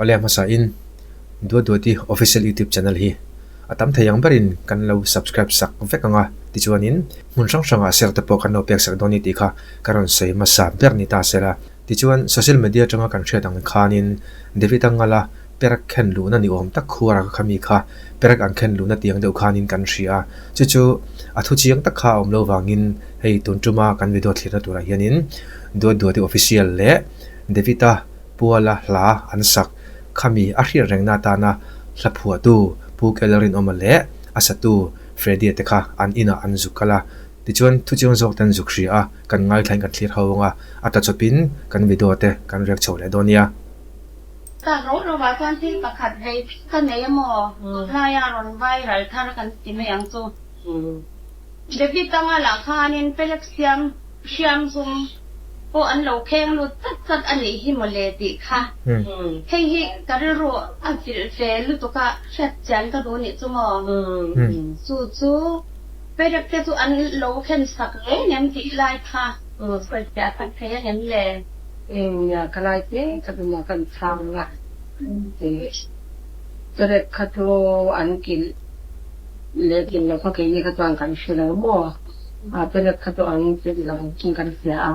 Awle hmasa in Duat Duati Official YouTube channel hi a tam thei ang berin kan lo subscribe sak vek ang a, tichuanin hmun hrang hrangah share te pawh kan lo pek sak dawn ni tih kha ka rawn sawi hmasa ber ni ta sela. Tichuan social media atanga kan hriat ang khanin David a ngala perek khen luhna ni awm tak khuara ka khami kha perek an khen luhna tiang deuh khanin kan hria a, chu chu a thu chiang tak kha a awm lo vangin hei tun tuma kan video thlirna turah hianin Duat Duati Official leh David-a Puala hla an sak khami a hriat rengna atana hla phuahtu Pu Kelrinawma leh a satu Freddy-a te kha an inah an zuk kal a. Tichuan, thuchiang zawk te an zuk hria a, kan ngaithlain kan thlir ho ang a, a ta chawpin kan video te kan riak chho leh dawn nia. Tak ro rovah chuan thil pakhat vei ka nei emaw laia rawn viral thar kan ti mai ang chu. David anga lah khanin Pelek siam hriam zum pawh an lo kheng lut chat chat a nih hi mawle tih kha. Hei hi ka rilru a vilh ve lutuk a, hriat chian ka duh nih chu maw? Chu chu Pelek te chu an lo khen sak reng em tih lai kha sawi fiah tak thei ang em le? Eng nia ka lai te ka tum a kan chhang a ti. Pelek kha chu an kilh leh kilh lo kha keini kha chuan kan hre lo maw? A pelek kha chu an kilh lo in kan hria a,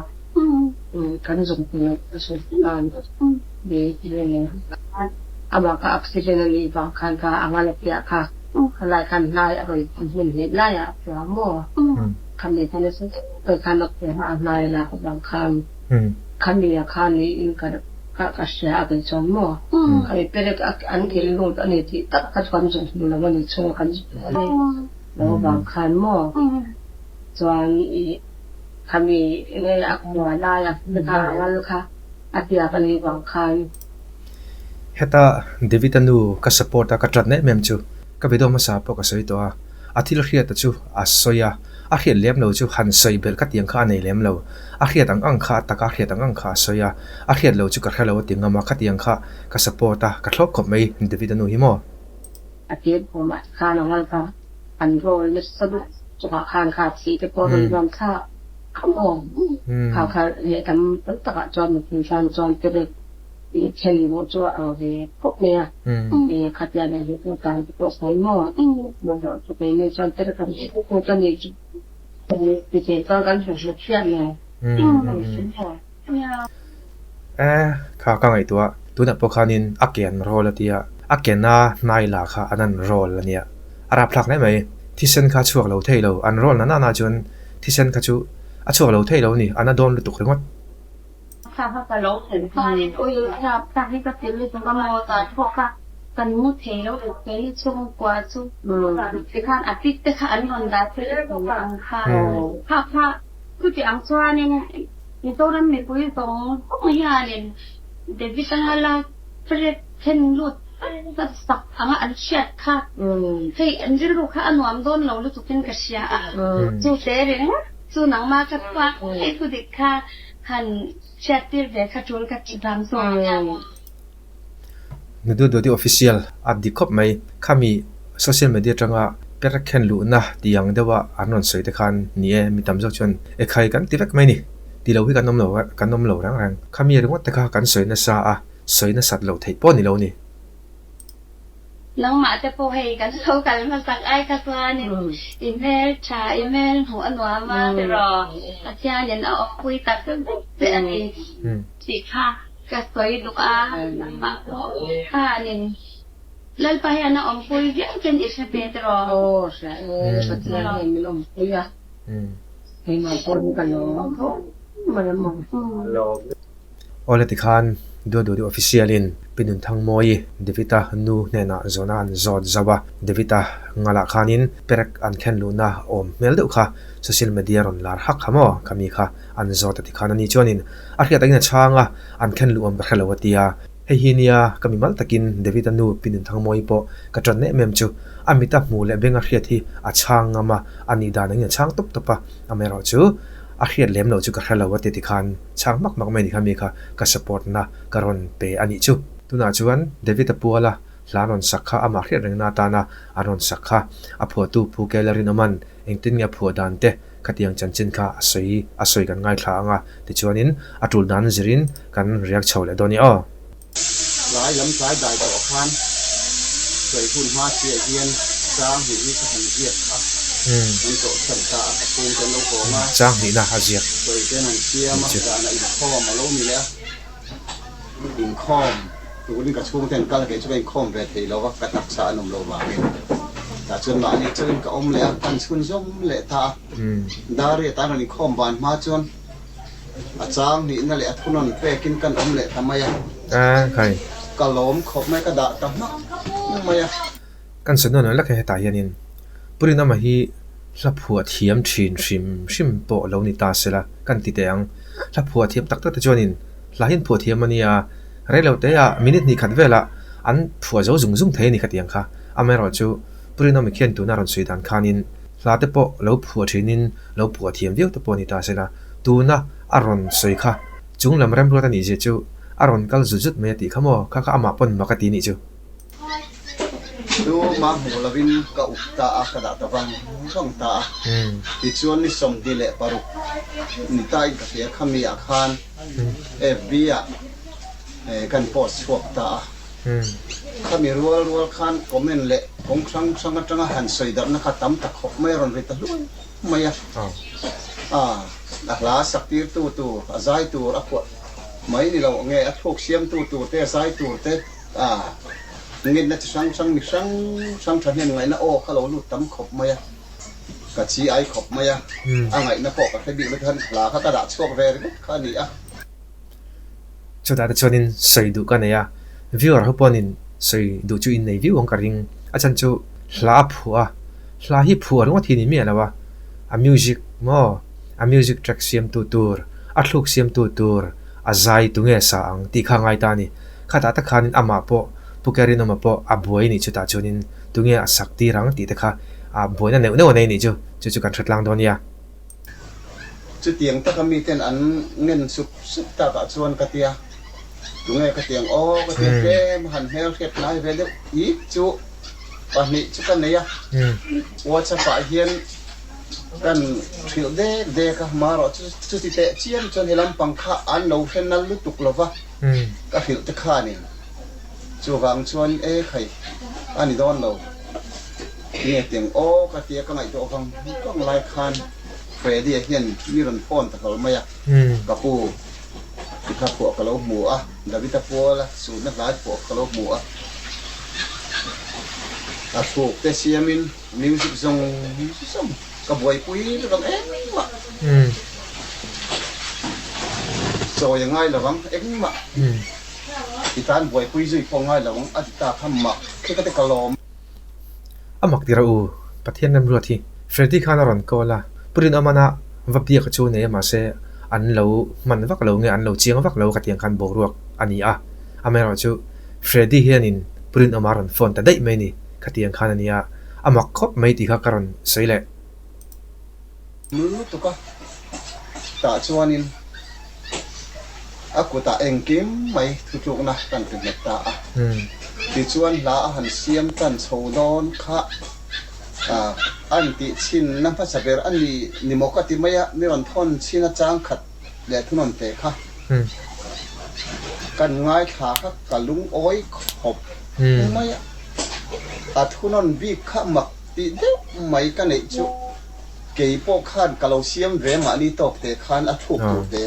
kan zawm thei lo ka sawi tan amah kha accident a nih vang khan kha a ngal a piah kha khalai khan hnai a rawn hmun hneh laiah a piah maw? Khami khan nasa deuh khan a piah a hnai a lak avang khan. Khami a kha niin ka ka hria a kei chuan maw khami perek a an kil lut a ni tih tak kha chu kan zawh hmu lo a ni chhunga kan zawh a ni lo vang khan maw chuan ih khami nge a hmuah lai a kha a ngal kha a tiak a nih vang khan. Heta David-a nu ka support a ka ṭat em em chu ka video hmasa pawh ka sawi tawh a. A thil hriata chu a sawi a, a hriat lem lo chu han sawi belh ka tiang kha a nei lem lo. A hriat ang ang kha a taka a hriat ang ang kha a sawi a, a hriat lo chu ka hre lo a ti ngam a, khatiang kha ka support a, ka thlawp khawp mai David-a nu hi maw? A tir khumah khan a ngal kha an roll nasa duh chungah khan kha thih te pawh rawn ruam thla kha maw? Kha kha leh tam tam takah chuan mipui tan chuan perek I then luh chu a ang ve khawp mai a, i khatia leh hi chu tan te pawh sawi maw? Mahrawh chu keini chuan tel kan hmu ta ni chu ti thei chuan kan hmu hmu chiah lo E, kha ka ngaihtuah tunah pawh khanin a ke an roll a tia, a ke na hnai la kha an an roll a nia, a rapthlak hle mai, thisen kha a chhuak lo thei lo, an roll na nana chuan thisen kha chu a chhuak lo thei lo a ni, a na dawn lutuk ringawt. Thla kha ka lo hmuh khanin ui thla thla hi ka ti lutuk a maw ta pawh kha kan mu thei lo uk kei chhungkua chu tikhan a pic te kha an rawn dah thei ang kha kha kha chuti ang chuanin Mizoram mipui zawng zawng hianin David anga la prek then lut sak anga an hriat kha hei an rilru kha a nuam dawn lo lutukin ka hria a chu te ringawt chu nangmah ka chuan hei thudik kha Han hriattir ve kha tul ka tih vang zawk a nia. Nudu Dodi Official a dik khawp mai. Khami social media atanga per khen luhna tih ang deuha an rawn sawi te khan ni e, mi tam zawk chuan ekhai kan ti vek mai ni. Ti lo hi kan awm lo kan awm lo reng reng. Khami ringawt te kha kan sawi nasa a, sawi nasat loh theih pawh ni lo ni. Nangmah te pawh hei kan lo kal hmasak ai kha chuanin i hmel tha, i hmel hmuh a nuam a tiraw? Pathianin a awmpui tak zet che a ni tih kha ka sawi duh a, nangmah pawh khanin Lalpa hian a awmpui viau chen i hre ve tiraw? Aw hria e, Pathian hian min awmpui a, keimah pawh hi ka lawm khawp mai a maw. Awle tikhan Duaduadi official in Pi Nunthangmawii David-a nu hnenah zawhna an zawt zauh a, David-a ngalah khanin perek an khen luhna awm hmel deuh kha social media rawn lar hak kha maw khami kha an zawt a tikhan ani chuanin a hriat angin a chhang a, an khen luh awm ka hre lo a ti a, hei hi nia ka mimal takin David-a nu Pi Nunthangmawii pawh ka tan em em chu a mita hmuh leh benga hriat hi a chhang ngam a, a nih dan angin a chhang tawp tawp a, amaherawhchu a hriat lem loh chu ka hre lo a ti tikhan. Chhang hmak hmak mai ni kha mi kha ka support na ka rawn pe a nih chu. Tunah chuan David a puala hla an rawn sak kha amah hriat rengna atana an rawn sak kha a phuahtu Pu Kela Rinawman engtin nge a phuah dan te khatiang chanchin kha a sawi a sawi kan ngaithla ang a tichuanin a tul dan zirin kan react chho leh dawn i aw. Hla Tlai lam tlai dai tawh khan sawi hun hma chiah hian chang hnih hi ka han ziak a, an chawhsan ta a, ka chhungte an lo hawng a, Chang hnihna a ziak sawi ten an siam ni a, chu. Zanah inkhawm a lo ni leh a, inkhawm turin ka chhungte an kal a, kei chu ka inkhawm ve thei lo va, ka taksa an awm lo vangin tah chuan mahni chauhin ka awm leh a, kan chhunzawm leh ta a, Dar riat an rawn inkhawm ban hma chuan. A chang nihna leh a thunawn pekin kan awm leh ta mai a. Ka lawm khawp mai, ka dah ta hmak mai a. Kan sawi nawn lek hetah hianin Purinama hi hla phuah thiam thin hrim hrim pawh lo ni ta sela kan ti teh ang. Hla phuah thiam tak tak te chuanin hla hi an phuah thiam a nia, reiloteah minute hnih khat velah an phuah zo zung zung thei a ni ka ti ang kha. Amaherawhchu Purinama khian tuna rawn sawi dan khanin hla te pawh lo phuah thinin lo phuah thiam viau te pawh a ni ta sela, tuna a rawn sawi kha chung lam remruat a nih zia chu a rawn kal zut zut mai a tih kha maw, kha kha amah pawn mak a ti nih chu. Chu mah hmuh lovin ka up ta a, ka dah ta vang vang ta a. Tichuan ni 26 ni tain ka hria kha mi ah khan FB ah kan post chhuak ta a. Khami rual rual khan comment leh kawng hrang hrang atanga han sawi darhna kha tam ta khawp mai a rawn ri ta hluai mai a. A hla sak tirtu tur, a zai tur a phuah mai ni lo nge a thluk siamtu tur te, a zai tur te ngenna chi hrang hrang mi hrang hrang thahnem ngaihna aw kha lo lut tam khawp mai a. Ka chi ai khawp mai a, a ngaihna pawh ka hre bik lo khan hla kha ka dah chhuak ve ringawt kha a ni a. Chutah te chuanin sawi duh ka nei a, viewer ho pawhin sawi duh chu in nei viau ang ka ring. A chhan chu hla a phuah a, hla hi phuah ringawt hi ni miah lo a, a music maw, a music track siamtu tur, a thluk siamtu tur, a zai tu nge sa ang tih kha a ngai ta a ni. Khatah tak khanin amah pawh Pu Kerinawma pawh a buai nih chutah chuanin tu nge a sak tir ang tih te kha a buaina neuh neuh a nei nih chu, chu chu kan hre tlang dawn nia. Chutiang taka miten an ngen sup sup takah chuan ka tia, Tunge ka tiang aw ka tia tlem han hmel hriat hnai ve deuh ip chu pahnih chu ka nei a, WhatsApp ah hian kan hrilh dek dek a, marawh chu chuti teh chiam chuan he lampang kha an lo hre nal lutuk lova ka hrilh te khanin chuvang chuan e khai a ni dawn lo. Nge tiang aw ka tia ka ngaihtuah vang vang lai khan Freddy-a hian mi rawn phone ta hlawl mai a, Ka pu, ti kha phuah ka lo hmu a, David-a puala sutna hlai phuah ka lo hmu a, a thluk te siamin music zawng zawng ka buaipui vek ang engmah chawi a ngai lo ang engmah ti tan buaipui zui pawh a ngai lo ang a ti ta kha mak khi ka ti ka lawm. A mak tir a u, Pathian remruat hi Freddy khan a rawn call a, Pu Rinawmana va biak chu nei a mahse an lo hman vak lo nge an lo chiang vak lo ka tiang khan boruak a ni a, amaherawhchu Freddy hianin Pu Rinawma a rawn phone ta daih mai ni ka tiang khan a nia, a mak khawp mai tih kha ka rawn sawi leh. Nul lutuk a, tah chuanin a kutah engkim mai thutlukna kan ti nghet ta a. Tichuan hla a han siam tan chho dawn kha an tih chhinna hmasa ber a ni ni maw ka ti mai a, mi rawn thawn chhin a chang khat leh thunawn te kha kan ngaithla kha ka lungawi khawp mai a, a thunawn bik kha mak Tih deuh mai ka neih chu kei pawh khan ka lo siam ve mahni tawk te khan a thluk tur te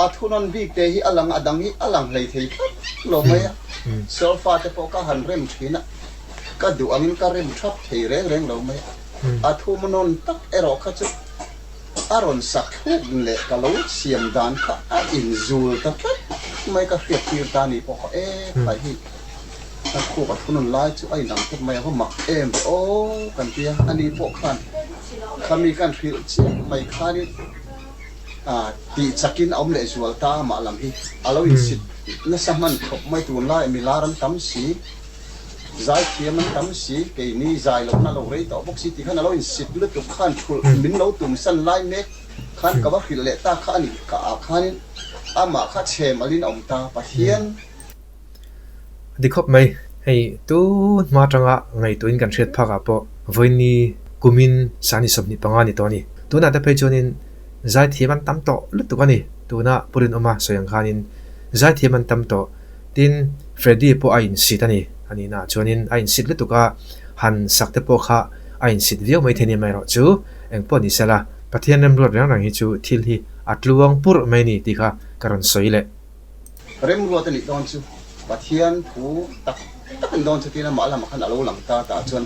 a thunawn bik te hi a lang a dang hi a lang hlei thei tlat lo mai a, solfa te pawh ka han rem thin a, ka duh angin ka rem thap thei reng reng lo mai a, a thunawn tak erawh kha chu a rawn sak thluk leh ka lo siam dan kha a inzul ta tlat mai ka hriat tir ta ni pawh kha e khai hi. A khuk a thunun lai chu a inang tawp mai a, va mak em ve aw kan ti a, ani pawh khan khami kan hrilh chiah mai khanin tih chakin a awm leh zual ta a mah lam hi a lo insit nasa hman khawp mai tunlai milar an tam si, zaithiam an tam si, keini zai lohna a lo rei tawh bawk si tih khan a lo insit lutuk khan thulh min lo tumsan lai mek khan ka va hrilh leh ta kha a ni ka ah khanin amah kha chhem alin a awm ta Pathian. A ti khawp mai. Hei tun hma atanga ngaihtuahin kan hriat phakah pawh vawiini kumin sani 25 ni tawh a ni. Tunah te phei chuanin zaithiam an tam tawh lutuk a ni. Tuna Pu Rinawma sawi ang khanin zaithiam an tam tawh. Tin, Freddy pawh a insit a ni. A nihnaah chuanin a insit lutuk a, han sak te pawh kha a insit viau mai thei ni amaherawh chu engpawh ni sela, Pathian remruat reng reng hi chu thil hi a tluang purh mai ni tih kha ka rawn sawi leh. Remruat a nih dawn chu Pathian thu tak tak a ni dawn chu tiin amah lamah khan a lo lang ta tah chuan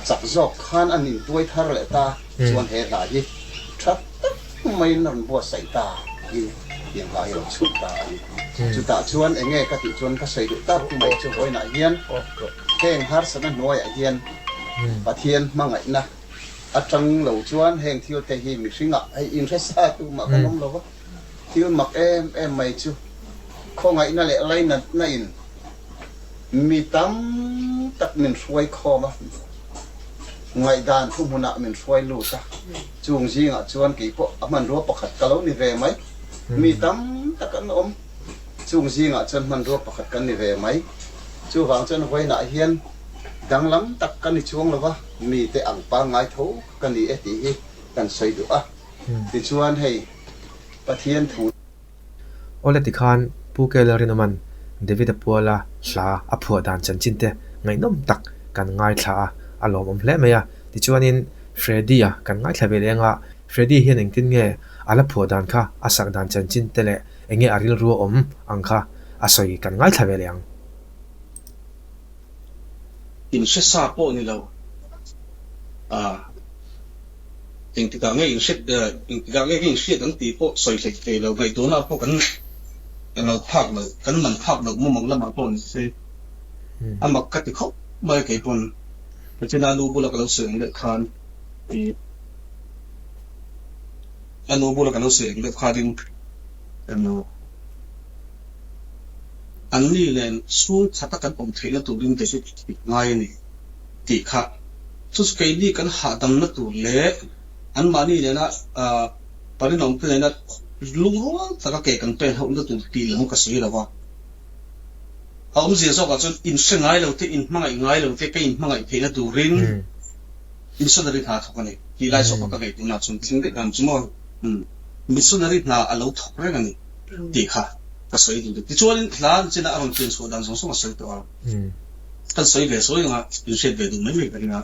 chak zawk khan an intuai thar leh ta chuan he hla hi tha tak maiin a rawn buatsaih ta in tiang hla hi a lo chhuak ta a ni. Chutah chuan eng nge ka tih chuan ka sawi duh tak mai chu vawiinah hian heng harsatna hnuaiah hian Pathian hmangaihna atang lo chuan heng thil te hi mihringah hei inhre sa tu mah kan awm lo va. Thil mak em em mai chu khawngaihna leh lainatna in mi tam tak min hruai khawm a, ngaihdan thuhmunah min hruai lut a, chung zingah chuan kei pawh a hmanrua pakhat ka lo ni ve mai. Mi tam tak an awm, chung zingah chuan hmanrua pakhat kan ni ve mai. Chuvang chuan vawiinah hian danglam tak ka ni chuang lo va, mite ang pangngai tho ka ni e tih hi kan sawi duh a. Tichuan hei Pathian thu. Awle tikhan Pu Keller Rinawman David-a puala hla a phuah dan chanchin te ngaihnawm tak kan ngaithla a, a lawmawm hle mai a. Tichuanin Freddy-a kan ngaithla ve leh anga Freddy hian engtin nge a la phuah dan kha a sak dan chanchin te leh enge a rilru a awm ang kha a sawi kan ngaithla ve leh ang. Inhre sa pawh ni lo a. Engtikah nge inhriat engtikah nge ka inhriat ang tih pawh sawi hleih thei lo, ngaihtuahna pawh kan kan lo phak loh, kan man phak loh mumang lamah pawh ni se a mak ka ti khawp mai kei pawn. Regina nu bula ka lo sawi ang deuh khan ih a nu bula ka lo sawi ang deuh khanin anni nen chhungkhat a kan awm theihna turin te chu tih ngai a ni tih kha. Chu chu keini kan hahdamna tur leh anmahni nena parinawmte nena lungrual taka ke kan pen hauhna tur tih lam ka sawi lo va. A awmzia zawkah chuan inhre ngai lo te, inhmangaih ngai lo te ka inhmangaih theihna turin missionary hna a thawk a ni tih lai zawk kha ka ngaihtuahna chuan thleng daih dan chu maw missionary hna a lo thawk reng a ni tih kha ka sawi duh deuh. Tichuanin hla china a rawn pian chhuah dan zawng zawng a sawi tawh a. Kan sawi ve sawi anga in hriat ve duh mai mai ka ring a,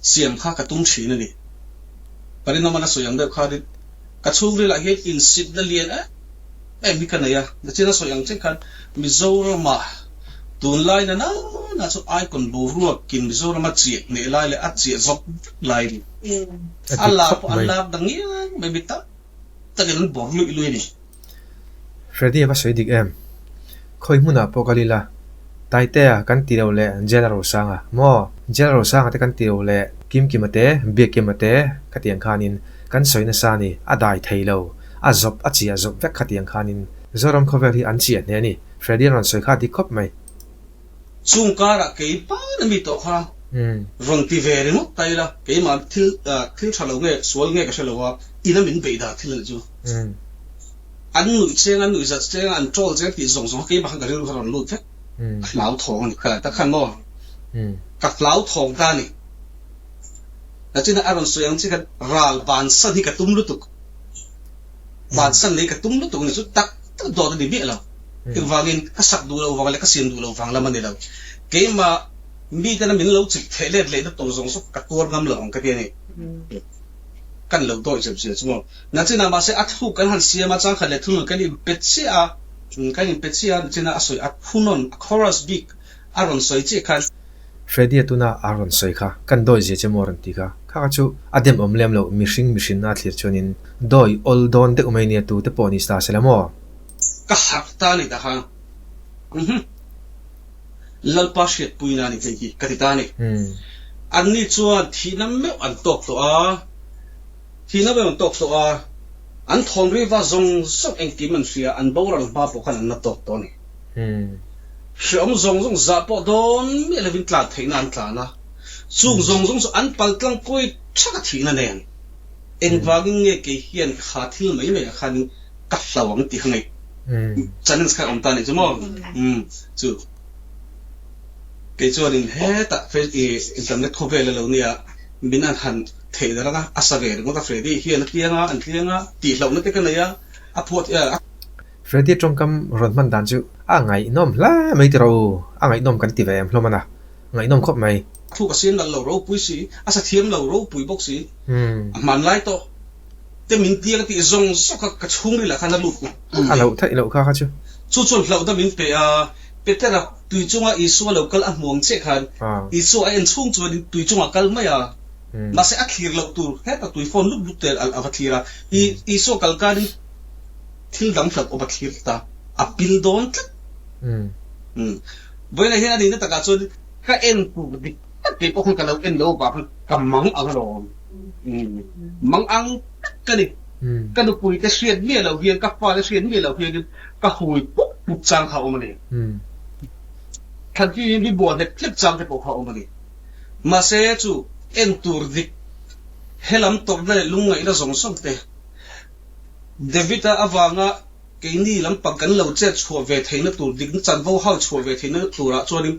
siam kha ka tum thin a ni. Parinawman a sawi ang deuh khanin ka chhungrilah hian insitna lian em em hi ka nei a, nachin a sawi ang chiah khan Mizoramah tunlai na nana chu icon boruakin Mizorama chiah hneh lai leh a chiah zawk vek lai a ni. A A dik lak khawp pawh an mai. lak dang ngiang mai mi tam takin an bawr luih luih a ni. Freddy a va sawi dik em? Khawi hmunah pawh kal ila, Taitea kan ti lo leh Jela Rosanga maw? Jela Rosanga te kan ti lo leh Kimkima te, Biakkima te khatiang khanin kan sawi nasa a ni, a dai thei lo, a zawp a chiah zawp vek khatiang khanin Zoram khawvel hi an chiah hneh a ni, Freddy a rawn sawi kha dik khawp mai. Chung karah kei pan a mi tawh kha rawn ti ve ringawt ta ila, keimah thil thil tha lo nge sual nge ka hre lo a, ina min beih dah thil a nih chu. An nuih cheng, an nuih zat cheng, an troll cheng tih zawng zawng kha keimah khan ka rilru kha rawn lut vek. Ka hlau thawng a ni. Ka ta khan maw? Ka hlau thawng ta a ni. Nachin a rawn sawi ang chi khan ral bansan hi ka tum lutuk. Bansan lei ka tum lutuk a ni chu tak tak dawt a ni miah lo. Engvangin ka sak duh loh vang leh ka siam duh loh vang lam a ni lo. Keimah mitena min lo chik theh let lehna tur zawng zawng ka tuar ngam lo ang ka ti a ni. Kan lo dawi zep zia chu maw. Nachinah mahse a thluk kan han siam a, changkhat leh thunun kan inpe chiah a, kan inpe chiah a, nachinah a sawi a thunawn, a chorus bik a rawn sawi chiah khan. Freddy-a tuna a rawn sawi kha, kan dawi zia che maw a rawn ti kha, kha kha chu a dem awm lem loh, mihring mihrinna a thlir chuanin dawi awl dawn deuh mai nia tute pawh ni ta sela maw? Ka harh ta a ni ta kha, uhmm, Lalpa hriatpuina a ni hei hi ka ti ta a ni. Anni chuan thihna meuh an tawk tawh a. Thihna ber an tawk tawh a, an thawn riva zawng zawng engkim an hria, an boral hma pawh khan an la tawk tawh a ni. Hreawm zawng zawng zah pawh dawn miah lovin tlan theihna an tlan a, chung zawng zawng chu an pal tlang kawi thak a thihna nen. Engvangin nge kei hian kha thil mai mai ah khan ka hlau ang tih kha ngaih challenge kha a awm ta a nih chu maw? Umm chu kei chuanin hetah internet khawvel a lo nia min an han Theih darh anga a sa ve ringawt a Freddy hian a tliang a, an tliang a, tihlohna te ka nei a, a phuah a. Freddy tawngkam rawn hman dan chu a ngaihnawm hle mai tiraw u, a ngaihnawm kan ti ve em hlawm a na, ngaihnawm khawp mai. Thuk a siam nalh lo ropui si, a sa thiam lo ropui bawk si, a hman lai tawh te min tiang tih zawng zawk kha ka chhungril ah khan a lut ut A loh theih loh kha kha chu. Chu chuan hlauhna min pe a, Petera tui chunga Isua lo kal a hmuang chiah khan Isua a en chhung chuanin tui chungah kal mai a, mahse a thlir loh tur heta tui fawn lup lup te a va thlir a, Isua kal kanin thil dang hlauh a va thlir ta, a pil dawn tlat. Vawiinah hian a nihna takah chuan ka en tur dik tak kei pawh khan ka lo en lo avang khan ka mang ang alawm. Mang ang tak ka ni. Ka nupui te hriat miah loh hian, ka fate hriat miah loh hianin ka hui pup pup chang kha a awm a ni. Thlan hi mi buah hlep hlep chang te pawh kha a awm a ni. Mahse chu en tur dik helam tawrhna leh lungngaihna zawng zawng te David-a avanga keini lampang kan lo chet chhuah ve theihna tur dikna chanvo hau chhuah ve theihna turah chuanin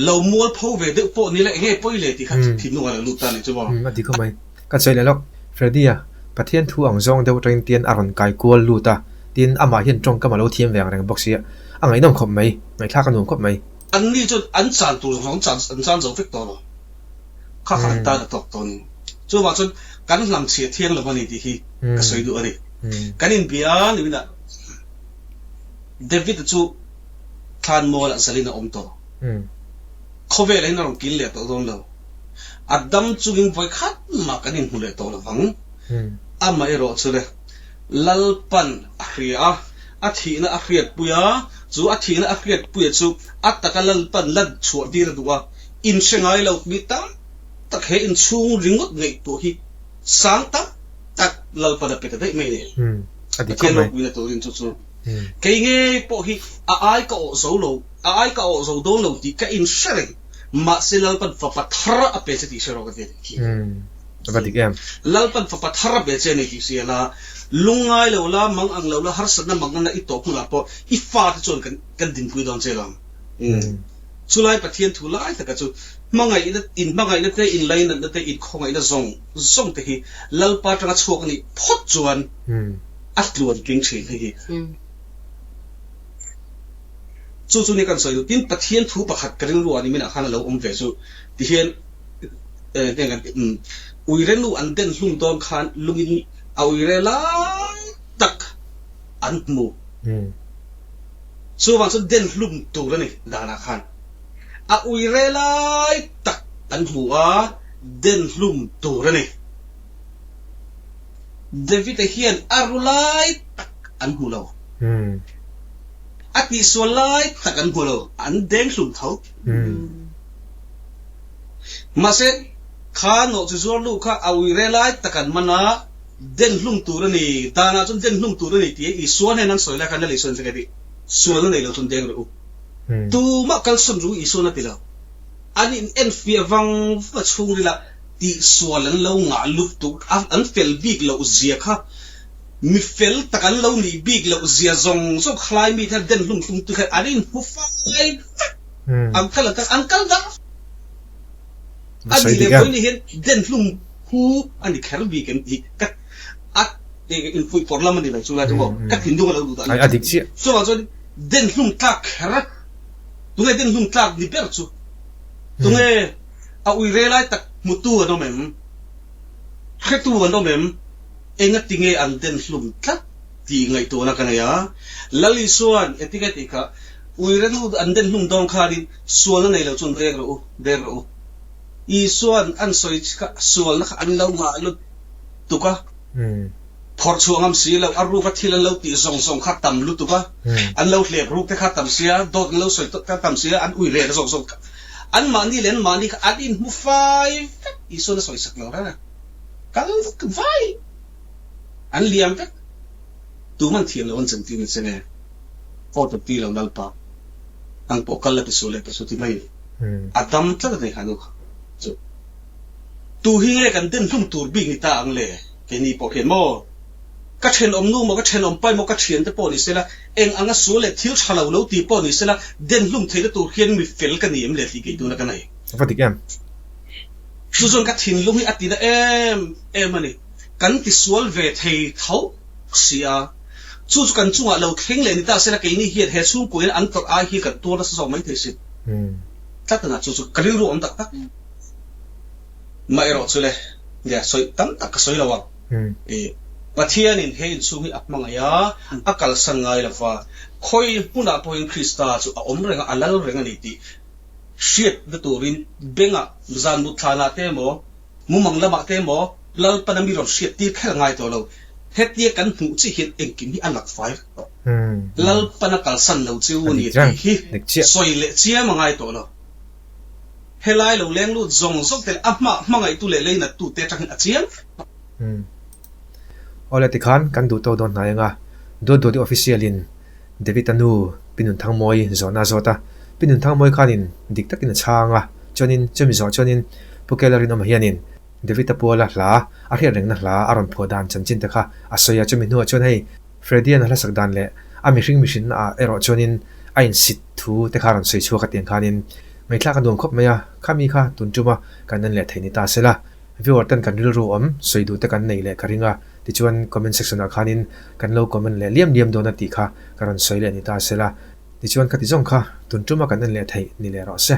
lo mual pho ve deuh pawh ni la enge pawi le tih kha thinlung a lo lut ta a nih chu maw? A ti khawp mai. Ka sawi leh lawk. Freddy-a, Pathian thu ang zawng deuh atangin tian a rawn kai kual lut a, tin amah hian tawngkam a lo thiam ve ang reng bawk sia. A ngaihnawm khawp mai. Ngaihthlak a nuam khawp mai. Anni chuan an chan tur zawng zawng an chan zo vek tawh lo. Kha kha an tan a tawk tawh a ni. Chuvang chuan kan hlamchhiah thiang lo a ni tih hi ka sawi duh a ni. Kan inbia ni minah David-a chu thlanmualah zalin a awm tawh. Khawvelah hian a rawn kil leh tawh dawn lo. A dam chungin vawi khat mah kan inhmu leh tawh lovang. Amaherawh chu le, Lalpan a hria a, a thihna a hriatpui a, chu a thihna a hriatpuia chu a taka Lalpan lan chhuah tir a duh a, inhre ngai lo mi tam tak he inchhung ringawt ngaihtuah hi sang tam tak Lalpan a pe ta daih mai a ni. Pathian ropuina turin chu chu kei ngei pawh hi a ai ka awh zo lo, a ai ka awh zo dawn lo tih ka inhre reng, mahse Lalpan fapa thar a pe che tih hre rawh ka ti a nih hi. Lalpan fapa thar a pe che a ni tih hria la, lungngai lo la, mang ang lo la, harsatna mang ang la i tawp hunah pawh i fate chuan kan dinpui dawn che lo. Chulai Pathian thu lai taka chu hmangaihna, inhmangaihna te, inlainatna te, inkhawngaihna zawng zawng te hi Lalpa atanga chhuak a nih phawt chuan a tluan tling thin hei hi. Chu chu ni kan sawi duh. Tin, Pathian thu pakhat ka rilru ah niminah khan a lo awm ve chu tihian uire nu an den hlum dawn khan lungin a uire lai tak an hmu. Chuvang chu den hlum tur a ni danah khan a ui re lai tak an hmu a, den hlum tur a ni. David-a hian a ru lai tak an hmu lo. A tihsual lai tak an hmu lo, an deng hlum tho. Mahse, kha nawhchi zuar lu kha a ui re lai tak an man a, Den hlum tur a ni, danah chuan den hlum tur a ni tih Isua hnen an sawi lai khan Lal Isuan chu ka ti, Sualna nei lo chuan deng rawh u. Tumah kalsawn ru Isuan a ti lo. An in enfiah vang vang a chhungril ah tihsual an lo ngah lut tuk a, an fel bik loh zia kha mi fel tak an lo nih bik loh zia zawng zawng khalai mi te hian den hlum tum tu khan an inhmu fai vek. An kal an kal an kal dar a nih leh vawiin hian den hlum Hu a ni kher bik em tih ka a infuih pawrh lam a ni lo chu lai chu maw ka thinlung a lo duh dah a ni chu. Chuvang chuan den hlum tlak kher tunge den hlum tlak ni ber chu tunge a ui re lai tak hmutu an awm em hretu an awm em enga tinge an den hlum tlat tih ngaihtuahna ka nei a Lal Isuan engtinge tih kha ui re nu an den hlum dawn khanin sualna nei lo chuan deng rawh u deng rawh u. Isua'n an sawi kha sualna kha an lo nghah lut tuk a, phawrh chhuah ngam si lo, a ruka thil an lo tih zawng zawng kha tam lutuk a, an lo hlep ruk te kha tam sia, dawt an lo sawi tawh kha tam sia, an ui reh zawng zawng kha anmahni leh anmahni kha an inhmu fai vek, Isua'n a sawi sak lo reng a, kal vai an liam vek, tuman thiam lo an chantir ni che nge, aw ta ti lo Lalpa, nang pawh kal la ti suh leh ta suh ti mai. A dam tlat a ni kha nu kha chu. Tu hi nge kan den hlum tur bik ni ta ang le? Keini pawh hian maw ka thenawm nu maw ka thenawm pai maw ka thiante pawh ni sela eng anga sual leh thil tha lo lo ti pawh ni sela den hlum theihna tur hian mi fel ka ni em le tih kei tuna ka nei. A va dik em? Chu chuan ka thinlung hi a ti na em em a ni. Kan tisual ve thei tho si a. Chu chu kan chungah lo thleng leh ni ta sela keini hian he chhungkuain an tawrh ai hi kan tuar nasa zawk maithei sin. Tlat a na chu chu ka rilru awm tak tak. Mah erawh chu le, nia sawi tam tak ka sawi lo ang. I Pathianin he inchhung hi a hmangaih a, a kalsan ngai lo va, khawi hmunah pawhin Krista chu a awm reng a, a lal reng a ni tih hriatna turin bengah zan mut thlanah te emaw, mumang lamah te emaw Lalpana mi rawn hriat tir kher ngai tawh lo. Hetia kan hmuh chiah hian engkim hi a lak fai vek tawh. Lalpana kalsan lo chu a ni tih hi sawi leh chiam a ngai tawh lo. Helai lo leng lut zawng zawng te leh a hma hmangaihtu leh leinattu te atangin a chiang vek tawh. Umm. Awle tikhan kan duh tawk dawn hnai anga Duat Duati official in David-a nu Pi Nunthangmawii zawhna a zawt a. Pi Nunthangmawii khanin dik takin a chhang a, chuanin chumi zawh chuanin Pu Kela Rinawma hianin David-a puala hla a hriat rengna hla a rawn phuah dan chanchin te kha a sawi a, chumi hnuah chuan hei Freddy-a'n a hlasak dan leh a mihring mihrinna ah erawh chuanin a insit thu te kha a rawn sawi chhuak a tiang khanin ngaihthlak a nuam khawp mai a, khami kha tun tuma kan en leh theih ni ta sela, viewer ten kan rilru awm sawi duh te kan nei leh ka ring a, tichuan comment section ah khanin kan lo comment leh liam liam dawn a tih kha ka rawn sawi leh ni ta sela, tichuan khati zawng kha tun tuma kan en leh theih ni leh rawh se.